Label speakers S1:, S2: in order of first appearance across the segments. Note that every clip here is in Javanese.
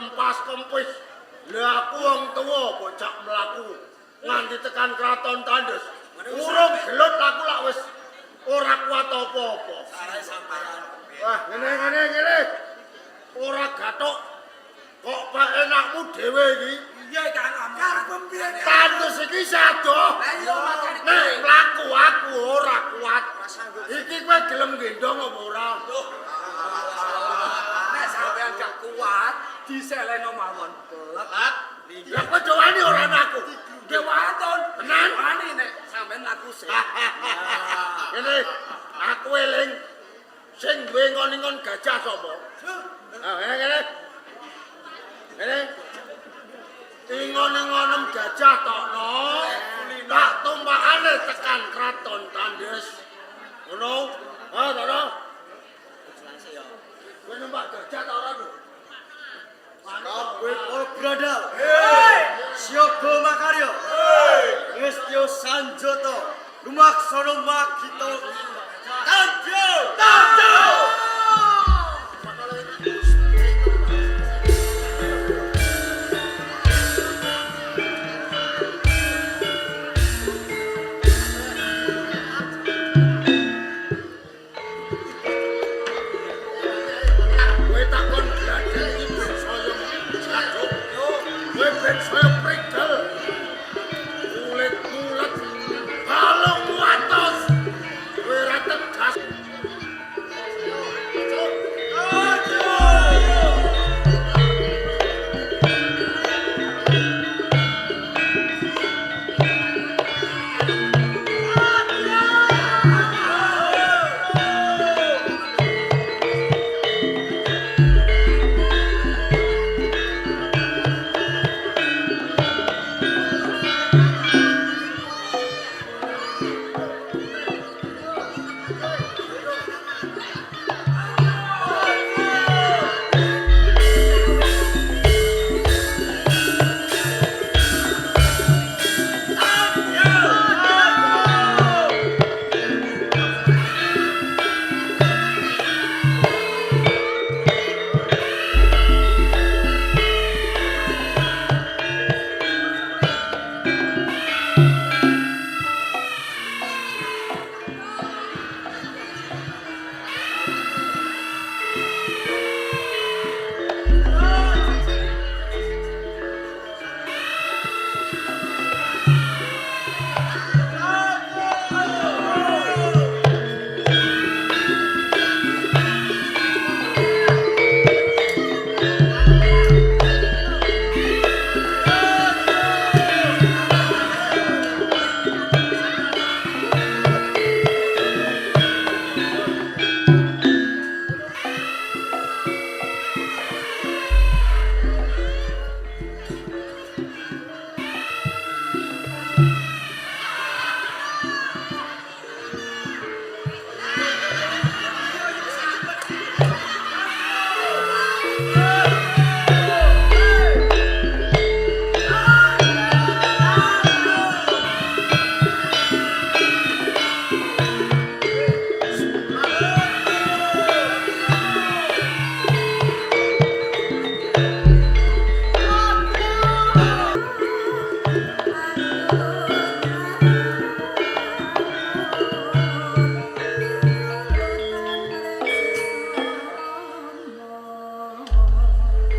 S1: Kempas-kempis. Lah aku wong tuwa bocah mlaku nganti tekan kraton Tandes. Urung gelut aku lak wis ora kuat apa-apa.
S2: Sarai sampean.
S1: Wah, ngene ngene ngene. Ora gathuk kok enakmu dhewe iki.
S2: Iya Kang, karep piye?
S1: Tandes iki sadoh.
S2: Lah iya makane
S1: Nek mlaku aku ora kuat. Iki kowe gelem gendong apa ora?
S2: Nek sampean gak kuat, diseleno mawon. Plek.
S1: Lah kowe do wani ora aku.
S2: Nggih waton.
S1: Tenan?
S2: Wani nek sampean laku sik.
S1: Ngene, aku eling sing duwe ngon-ngon gajah sapa? Ah, ngene ngene. Ngene. Ingon-ingonem gajah tokno. Tak tumpakane tekan kraton Tandes. Ngono. Ha, tono. Kowe numpak gajah ta ora, Bro?
S3: Kabeh para brandal. Siaga makarya. Ngestya sanjata lumaksana magita. Tanjo! Tanjo!
S1: Kowe takon gladek iki ben saya jaduk. Kowe ben saya prigel. Kulit mulet. Balungmu atos. Kowe ora tegas.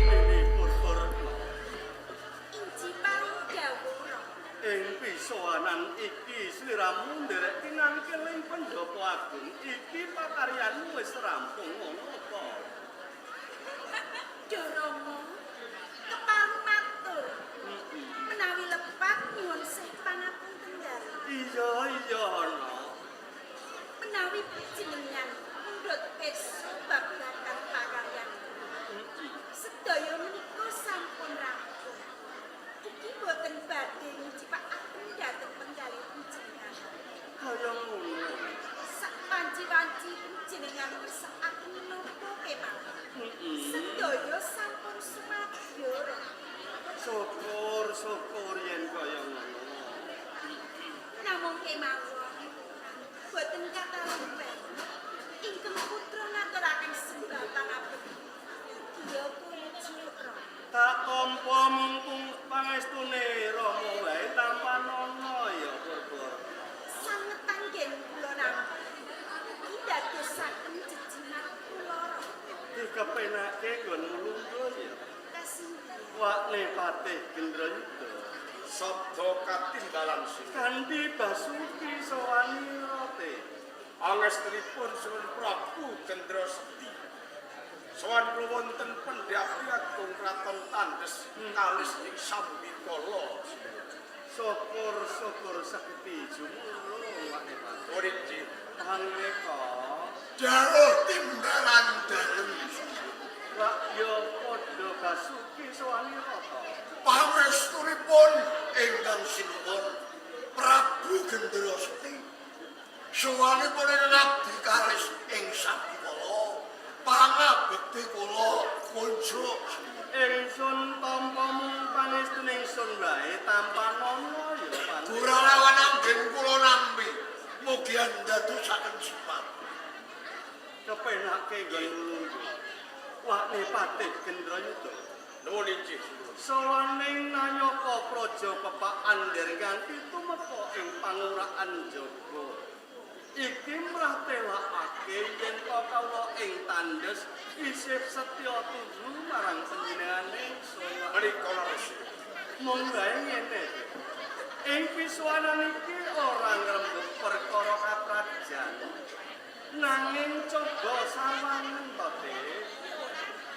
S3: Nini Purworetno.
S4: Inji paring dawuh Rama.
S3: Ing pisowanan iki sliramu nderek tinangkil ing Pandhapa Agung. Iki pakaryanmu wis rampung ngono apa?
S4: Duh Rama, kepareng matur. Menawi lepat nyuwun sih pangapunten dalem.
S3: Iya iya ana.
S4: Menawi panjenengan mundhut pirsa babagan pakaryan. Sedaya menika sampun rampung. Ugi boten badhe nyicipakaken dhateng penggalih panjenengan.
S3: Kaya ngono.
S4: Sak wanci-wanci panjenengan ngersakaken menapa kemawon. Sedaya sampun sumadyo. Rama.
S3: Syukur syukur yen kaya ngono.
S4: Namung kemawon boten katalumpen ingkang putra ngaturaken sembah pangabekti. Mugia kumuju Rama.
S3: Kepenake nggonmu lungguh ya.
S4: Kasuwun.
S3: Wakne Patih Gendrayuda.
S5: Sabda katimbalan sinuwun.
S3: Kanthi Basuki Sawanirate.
S5: Pangestunipun Sunan Prabu Gendra Sekti. Sowan kula wonten pendhapi agung Kraton Tandes kalis ing sambikala.
S3: Syukur-syukur sakti jumurung wakne Patih.
S5: Oriji
S3: Pangreka
S1: Dawuh timbalan dalem.
S3: lak ya padha Basuki Sawanirata.
S1: Pangestunipun ingkang sinuwun Prabu Gendra Sekti. Sowanipun ingkang abdi kalis ing sambikala. Pangabekti kula kunjuk.
S3: Ingsun tampa mung pangestune ingsun wae tampanono ya Pangreka.
S1: Guralawan anggen kula nampi. Mugi andadosaken sifat.
S3: Kepenake nggon lungguh. Wakne Patih Gendrayuda.
S5: Nuwun inggih sinuwun.
S3: Sawaning nayaka praja pepakan ndereng nganti tumeka ing pangurakan jaga. Iki mratelakake yen ta kawula ing Tandes isih setya turu marang panjenengane ingsun.
S5: Menika leres.
S3: Mung wae ngene. Ing pisuwanan iki ora ngrembug perkara kaprajan. Nanging coba sawangen to, Dik.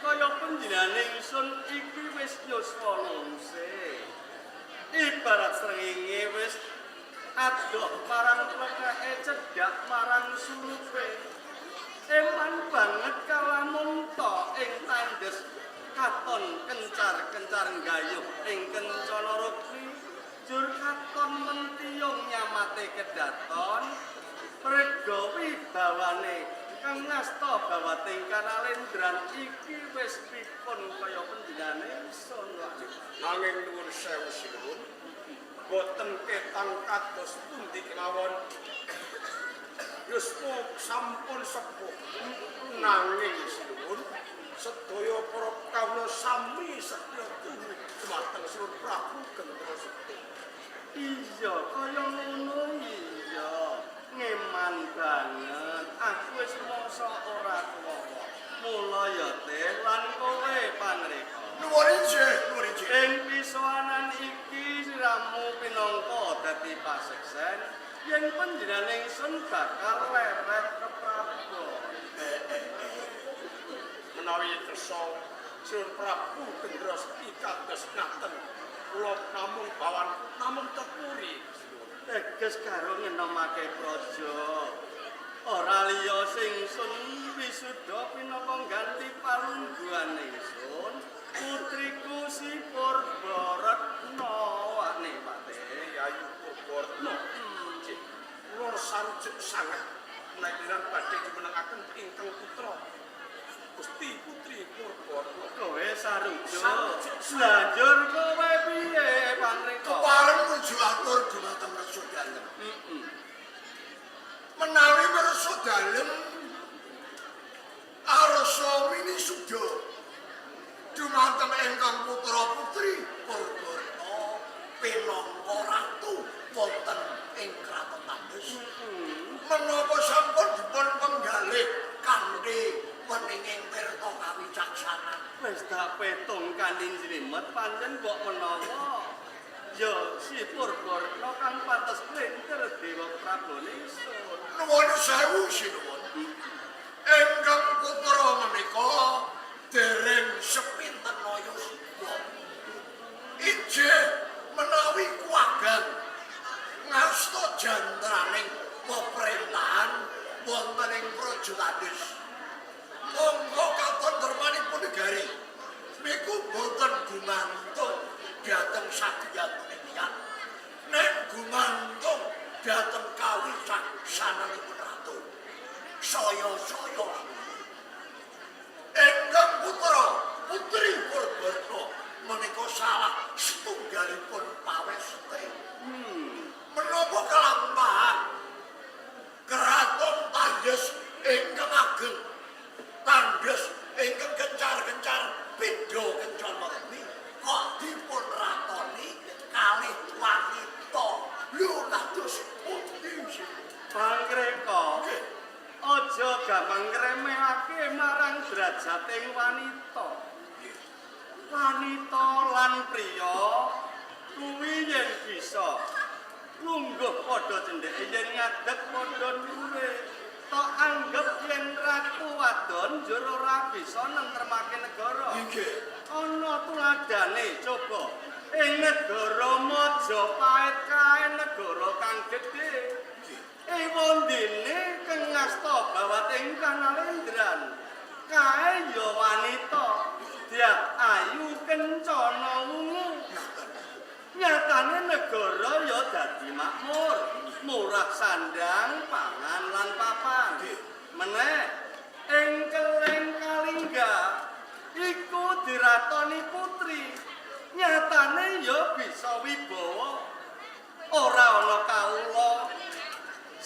S3: Kaya panjenengane ingsun iki wis yuswa lungse. Ibarat srengenge wis adoh marang plekeke cedhak marang surupe. Eman banget kalamun ta ing Tandes katon kencar-kencar nggayuh ing kencana rukmi jur katon mentiyung nyamate kedaton prega wibawane kang ngasta bawating kanalendran iki wis pikun kaya panjenengane ingsun wae.
S5: Nanging nuwun sewu sinuwun. Boten ketang kados pundi kemawon. Yuswa sampun sepuh. Nanging sinuwun sedaya para kawula sami setya turu dumateng Sinuwun Prabu Gendra Sekti.
S3: Iya, kaya ngono iya. Ngeman banget. Aku wis mangsa ora tuwa. Mula ya Teh lan kowe Pangreka.
S1: Nuwun inggih, nuwun inggih.
S3: Ing pisowanan iki siramu pinangka dadi paseksen yen panjenengan ingsun bakal lereh keprabon.
S5: Menawi kersa Sinuwun Prabu Gendra Sekti kados ngaten kula namung bawan namung tepuri sinuwun.
S3: Teges karo ngenomake praja. Ora liya sing sun wisuda pinangka ganti palungguhan ingsun putriku si Purbaretna wane Patih.
S5: Ayu Purbaretna. Nggih. Kula sarujuk sanget menawi jenengan badhe jumenengaken ingkang putra Gusti Putri Purbaretna.
S3: Kowe sarujuk.
S5: Sarujuk.
S3: Lanjur kowe piye Pangreka?
S1: Kepareng nuju atur dumateng Reso Dalem. Menawi Reso Dalem arsa winisuda dumateng ingkang putra putri Purbaretna pinangka ratu wonten ing Kraton Tandes. Menapa sampun dipun penggalih kanthi weninging tirta kawicaksanan.
S3: Wis tak petung kanthi njlimet pancen mbok menawa ya si Purbaretna kang pantes klintir Dewa Prabone ingsun.
S1: Nuwun sewu sinuwun. Ingkang putra menika dereng sepinten yuswa. Ijih menawi kuwagan ngasta jantraning peperintahan wonten ing Praja Tandes. Monggo katon dermanipun negari niku boten gumantung dhateng sagiyanipun tiyang. Nek gumantung dhateng kawicaksananipun ratu. Saya-saya ingkang putra putri Purbaretna menika salah setunggalipun paweste. Menapa kelampahan Keraton Tandes ingkang ageng, Tandes ingkang kencar-kencar pindha kencana remi kok dipun ratoni kalih wanita. Lho kados pundi sih?
S3: Pangreka,
S1: Nggih.
S3: aja Aja gampang ngremehake marang drajating wanita. Wanita lan priya kuwi yen bisa lungguh padha cendheke, yen ngadeg padha dhuwure. Tok anggep yen ratu wadon njur ora bisa nentremake negara.
S1: Inggih.
S3: Ana tuladhane coba ing negara Majapahit kae negara kang gedhe. Ewandene kengasta bawating kanalendran. Kae ya wanita, dia ayu kencana wungu. Nyatane negara ya dadi makmur, murah sandang, pangan lan papan. Meneh ing Keleng Kalingga iku diratoni putri. Nyatane ya bisa wibawa. Ora ana kawula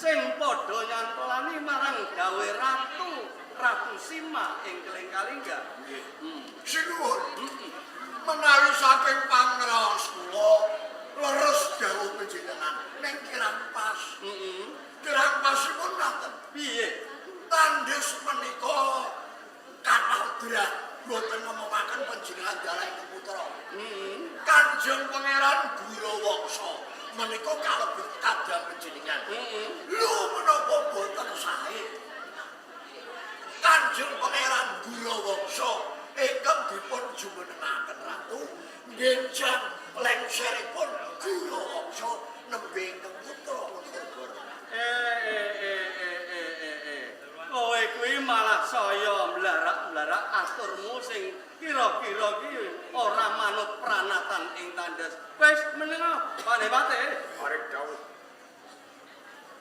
S3: sing padha nyantolani marang gawe ratu, Ratu Sima ing Keleng Kalingga.
S1: Nggih. Sinuwun. Menawi saking pangraos kula leres dawuh panjenengan ning kirang pas.
S3: Heeh.
S1: Kirang pasipun ngaten.
S3: Piye?
S1: Tandes menika kathah drah boten ngomongaken panjenengan dalah ingkang putra.
S3: Heeh.
S1: Kanjeng Pangeran Gurawangsa menika kalebet kadang panjenengan.
S3: Heeh.
S1: Lho menapa boten sae? Kanjeng Pangeran Gurawangsa ingkang dipun jumenengaken ratu ngenjang lengseripun Gurawangsa nembe ingkang putra Purbara.
S3: Eh eh eh eh eh eh eh. Kowe kuwi malah saya mlarak-mlarak aturmu sing kira-kira ki ora manut pranatan ing tandes. Wis meneng panepate.
S5: Paring dawuh.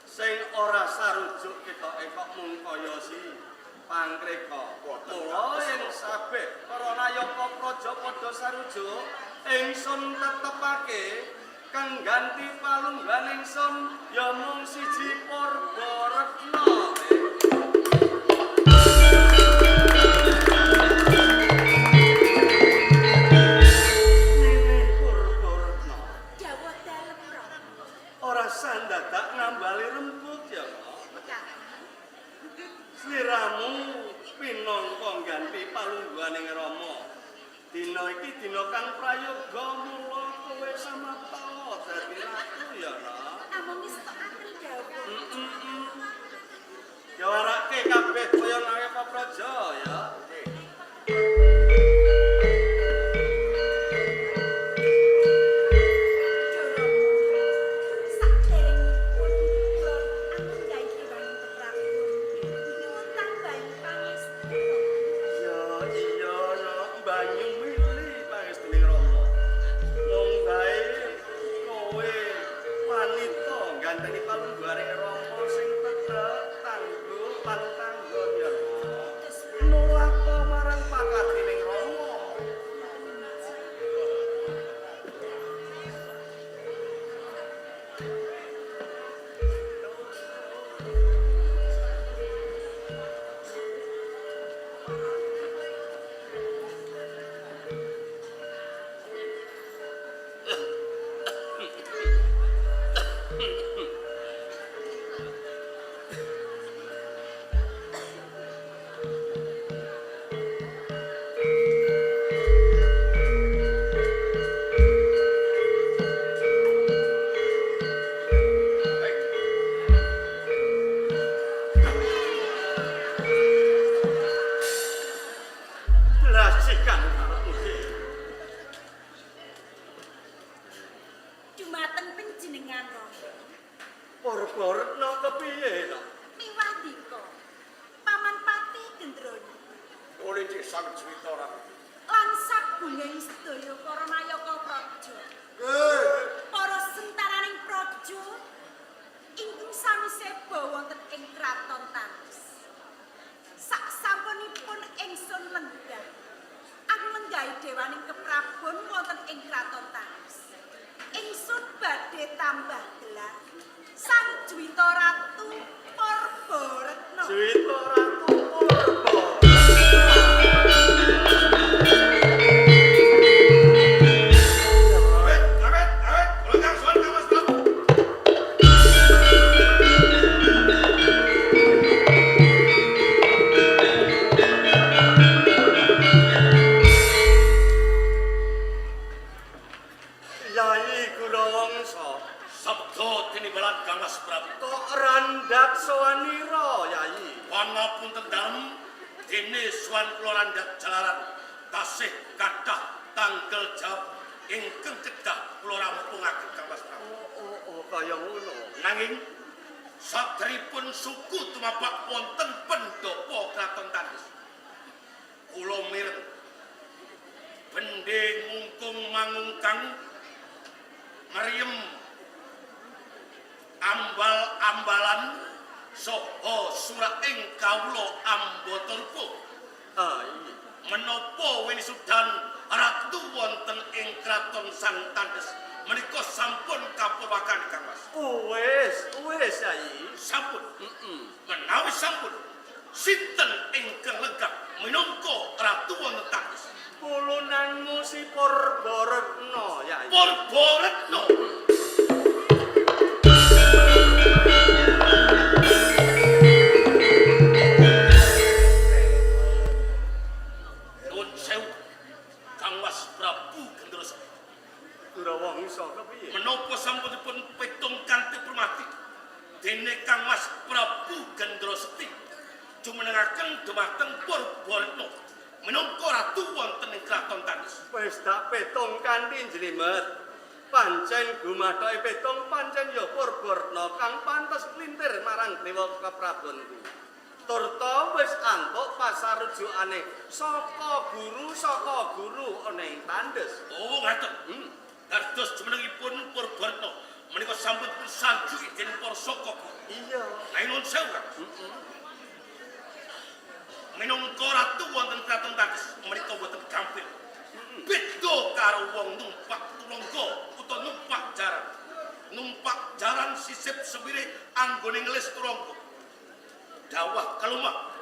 S3: Sing ora sarujuk ketoke kok mung kaya si Pangkreka. Mula yen sabeh para nayaka praja padha sarujuk, ingsun tetepake kang ganti palunggan ingsun ya mung siji Purbaretna. Nene Purbaretna,
S4: Dawuh dalem Rama.
S3: ora sandadak ngambali rembug ya, Nok.
S4: Mekaten.
S3: Sliramu pinangka ganti palungguhaning Rama. Dina iki dina kang prayoga mula kowe samapta dadi ratu ya, Nak.
S4: Namung ngestokaken dawuh.
S3: Ya warake kabeh kaya nayaka praja ya.
S4: Saderengipun kula anggahi dewaning keprabon. Nyuwun tambahi pangestu.
S3: Ya iya, Nak, banyu mili pangestuning Rama. Mung bae kowe wanita ganteni palungguhaning Rama sing tetep tangguh lan tanggon ya, Nak. Nulaka marang pakatining Rama. Lasikan karepmu dhewe.
S4: Dumateng panjenengan Rama.
S3: Purbaretna kepiye, Nak?
S4: Miwah dika. Paman Pati Gendrono
S5: Oleh cek sang cerita ratu.
S4: lan sagunging sedaya para nayaka praja.
S1: Nggih.
S4: Para sentaraning praja ingkang sami seba wonten ing kraton Tandes. Sak sampunipun ingsun lenggah, angmenggahi dewaning keprabon wonten ing kraton Tandes. Ingsun badhe tambah gelar Sang Juwita Ratu Purbaretna.
S3: Juwita Ratu Purba.
S5: Awet, awet, awet. Kula kang suwun Kang Mas Prabu. Papunten dalem dene sowan kula landhap jalaran tasih kathah tanggal jawab ingkang kedah kula rampungaken Kang Mas Prabu.
S3: Oh, kaya ngono.
S5: Nanging saderipun suku tumapak wonten pendopo Kraton Tandes. Kula mireng bendhe ngungkung mangungkang meriem ambal-ambalan saha suraking kawula ambatarpa.
S3: Ah, iya.
S5: Menapa winisudan ratu wonten ing Kraton Sang Tandes menika sampun kapurwakan Kang Mas?
S3: Oh, wis Yai.
S5: Sampun. Menawi sampun, sinten ingkang lenggah minangka ratu wonten Tandes?
S3: Kulunanmu si Purbaretna, Yai.
S5: Purbaretna. Nuwun sewu Kang Mas Prabu Gendra Sekti.
S3: Durawangsa kepiye?
S5: Menapa sampunipun petung kanthi permati dene Kang Mas Prabu Gendra Sekti jumenengaken dumateng Purbaretna minangka ratu wonten ing Kraton Tandes?
S3: Wis tak petung kanthi njlimet. Pancen gumathoke petung pancen ya Purbaretna kang pantes klintir marang Dewa Keprabonku. Turta wis antuk pasarujukane saka guru ana ing Tandes.
S5: Oh, ngaten. Dados jumenengipun Purbaretna menika sampun dipun sanjuki dening para saka guru.
S3: Iya.
S5: Nuwun sewu, Kang. Minangka ratu wonten Kraton Tandes menika boten gampil. Beda karo wong numpak turangga utawa numpak jaran. Numpak jaran sisip sewire anggone ngelis turangga. Dawah kalumah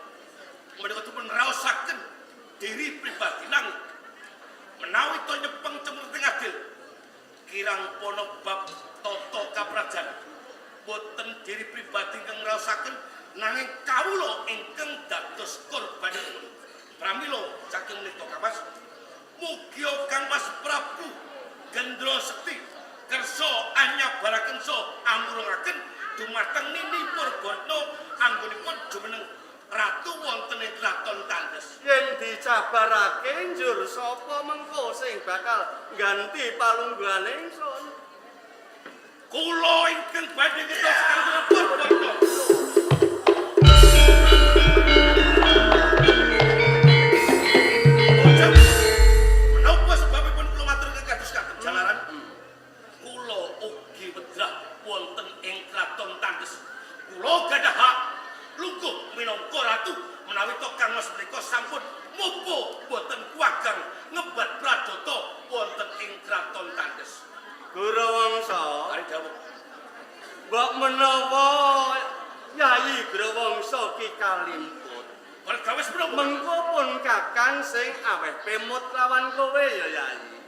S5: menika dipun raosaken diri pribadi nang menawi to nyepeng cemurting adil kirang pono bab tata kaprajan boten diri pribadi ingkang ngraosaken nanging kawula ingkang dados korbanipun. Pramila saking menika Kang Mas, mugia Kang Mas Prabu Gendra Sekti kersa anyabaraken sa amurungaken dumateng Nini Purbaretna anggonipun jumeneng ratu wonten ing Kraton Tandes.
S3: Yen dicabarake njur sapa mengko sing bakal ganti palungguhane ingsun?
S5: Kula ingkang badhe ngetos kaliyan Purbaretna. Menapa sebabipun kula matur kados katen jalaran? Kula ugi wedrah wonten ing Kraton Tandes. Kula gadah hak lungguh minangka ratu menawi to Kang Mas menika sampun mupa boten kuwagang ngembat pradata wonten ing Kraton Tandes.
S3: Gurawangsa,
S5: Mari dawuh.
S3: mbok menawa Yayi Gurawangsa ki kalimput.
S5: Perkawis menapa?
S3: Mengko pun kakang sing aweh pemut lawan kowe ya Yayi.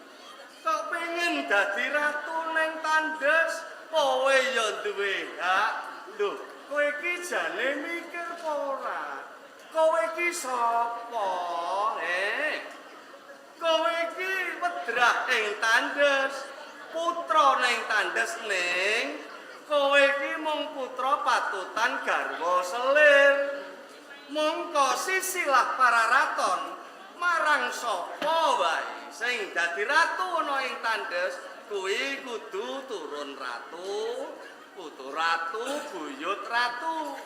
S3: Kok pengen dadi ratu neng Tandes, kowe ya duwe hak. Lho, kowe iki jane mikir apa ora? Kowe iki sapa? Kowe iki wedrah ing Tandes, putra ning Tandes ning kowe iki mung putra patutan garwa selir. Mongko sisilah para raton marang sapa wae sing dadi ratu ana ing Tandes kuwi kudu turun ratu, putu ratu, buyut ratu.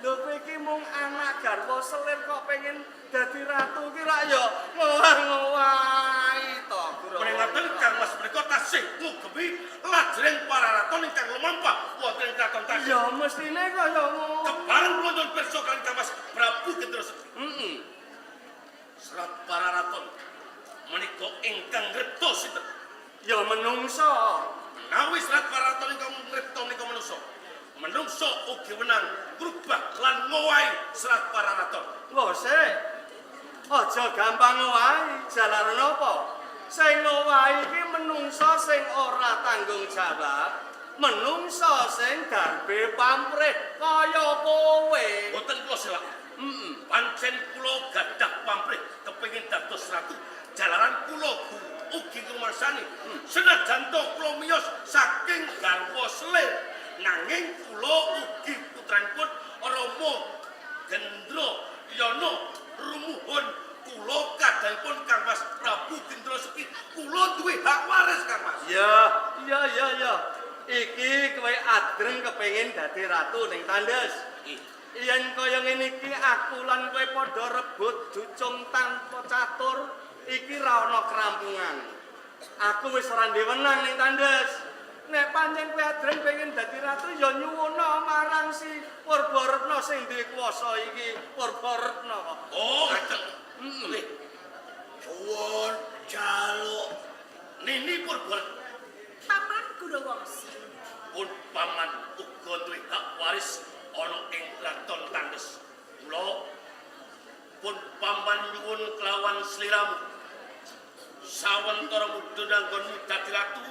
S3: Lho kowe iki mung anak garwa selir kok pengen dadi ratu ki rak ya ngowah-ngowahi to.
S5: Menawi Kang Mas menika tasih ngugemi lajeng para raton ingkang lumampah wonten ing Kraton Tandes.
S3: Ya mestine kaya ngono.
S5: Kepareng kula nyuwun pirsa kaliyan Kang Mas Prabu Gendra Sekti.
S3: Heeh.
S5: Serat para raton menika ingkang ngripta sinten?
S3: Ya menungso.
S5: Menawi serat para raton ingkang ngripta menika menungso. Menungso ugi wenang ngrubah lan ngowahi serat para raton.
S3: Lho sik. Aja gampang ngowahi, jalaran apa? Sing ngowahi iki menungso sing ora tanggung jawab, menungso sing darbe pamrih kaya kowe.
S5: Boten kula selak. Pancen kula gadah pamrih kepengin dados ratu. Jalaran kula ugi ngrumangsani. Senajan to kula miyos saking garwa selir, nanging kula ugi putranipun Rama Gendro Yono rumuhun kula kadangipun Kang Mas Prabu Gendro Sepi. Kula duwe hak waris Kang Mas.
S3: Ya, iya iya iya. Iki kowe adreng kepengin dadi ratu ning Tandes. Yen kaya ngene iki aku lan kowe padha rebut jucung tanpa catur, iki ra ana kerampungan. Aku wis ora ndek wenang ning Tandes. Nek pancen kowe adreng pengen dadi ratu ya nyuwuna marang si Purbaretna sing duwe kuwasa iki, Purbaretna kok.
S5: Oh, ngaten. Nggih.
S1: Suwun jaluk
S5: Nini Purbaretna
S4: Paman Gurawangsa.
S5: pun paman uga duwe hak waris ana ing kraton Tandes. Kula pun paman nyuwun kelawan sliramu. Sawentara mudhun anggonmu dadi ratu,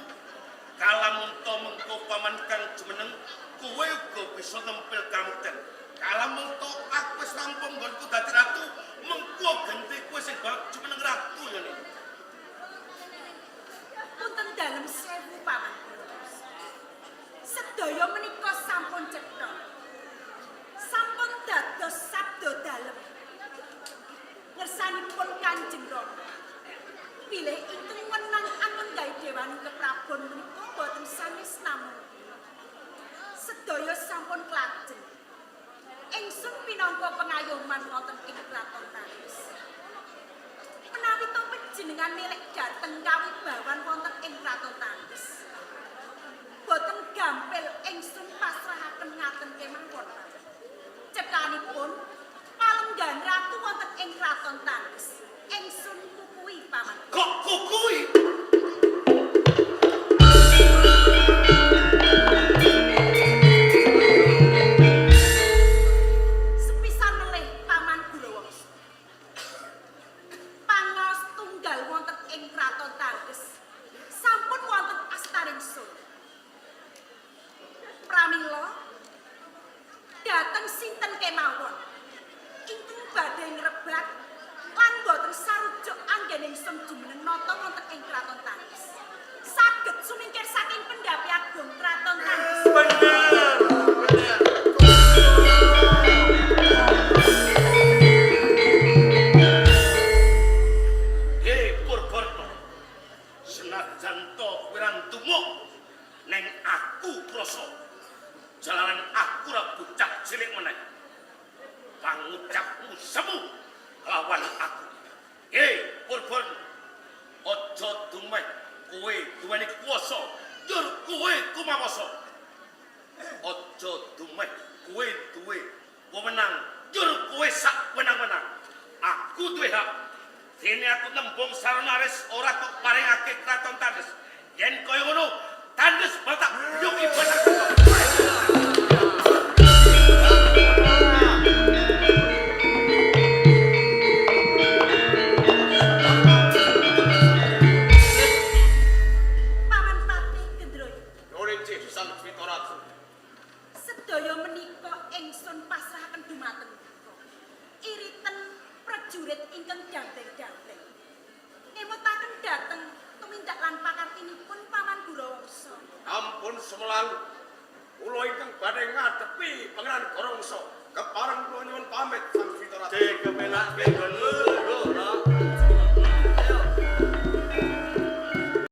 S5: kalamunta mengko paman kang jumeneng kowe uga bisa nempel kamukten. Kalamunta aku wis rampung nggonku dadi ratu, mengko genti kowe sing bakal jumeneng ratu ya Nini.
S4: Punten dalem sewu Paman Gurawangsa. Sedaya menika sampun cetha. Sampun dados sabda dalem. Ngersanipun Kanjeng Rama. Bilih ingkang wenang anenggahi dewani keprabon menika boten sanes namung kula. Sedaya sampun klajen. Ingsun minangka pengayoman wonten ing kraton Tandes. Menawi to panjenengan milik dhateng kawibawan wonten ing kraton Tandes. Boten gampil ingsun pasrahaken ngaten kemawon. Cethanipun palenggan ratu wonten ing kraton Tandes. Ingsun kukuhi paman.
S5: Kok kukuhi?
S4: Sepisan melih Paman Gurawangsa. Pangaos tunggal wonten ing kraton Tandes. Sampun wonten astaring sun. Pramila dhateng sinten kemawon ingkang badhe ngrebat lan boten sarujuk anggen ingsun jumeneng nata wonten ing kraton Tandes. Saged sumingkir saking pendhapi agung kraton Tandes.
S3: Bener, bener.
S5: Hei Purbarto, senajan to kowe ra tumuk neng aku krasa jalaran aku ra bocah cilik meneh. Pangucapmu semu lawan aku. Hei Purbarto, aja dumeh kowe duweni kuwasa, njur kowe kumawasa. Aja dumeh kowe duwe wewenang, njur kowe sak wenang-wenang. Aku duwe hak. Dene aku nembung sarana aris ora kok paringake kraton Tandes. Yen kaya ngono, Tandes batak biyung ibadah.
S4: Paman Patih Gendroyo.
S1: Nurinci Sang Swita Ratu.
S4: Sedaya menika ingsun pasrahaken dumateng putra. Iriten prajurit ingkang gandeng-gandeng. Ngemutaken dhateng tumindak lan pakartinipun Paman Gurawangsa.
S1: Ampun semelalu. Kula ingkang badhe ngadepi Pangeran Gorawangsa. Kepareng kula nyuwun pamit Sang Swita Ratu.
S3: Dek kepenake nggonmu.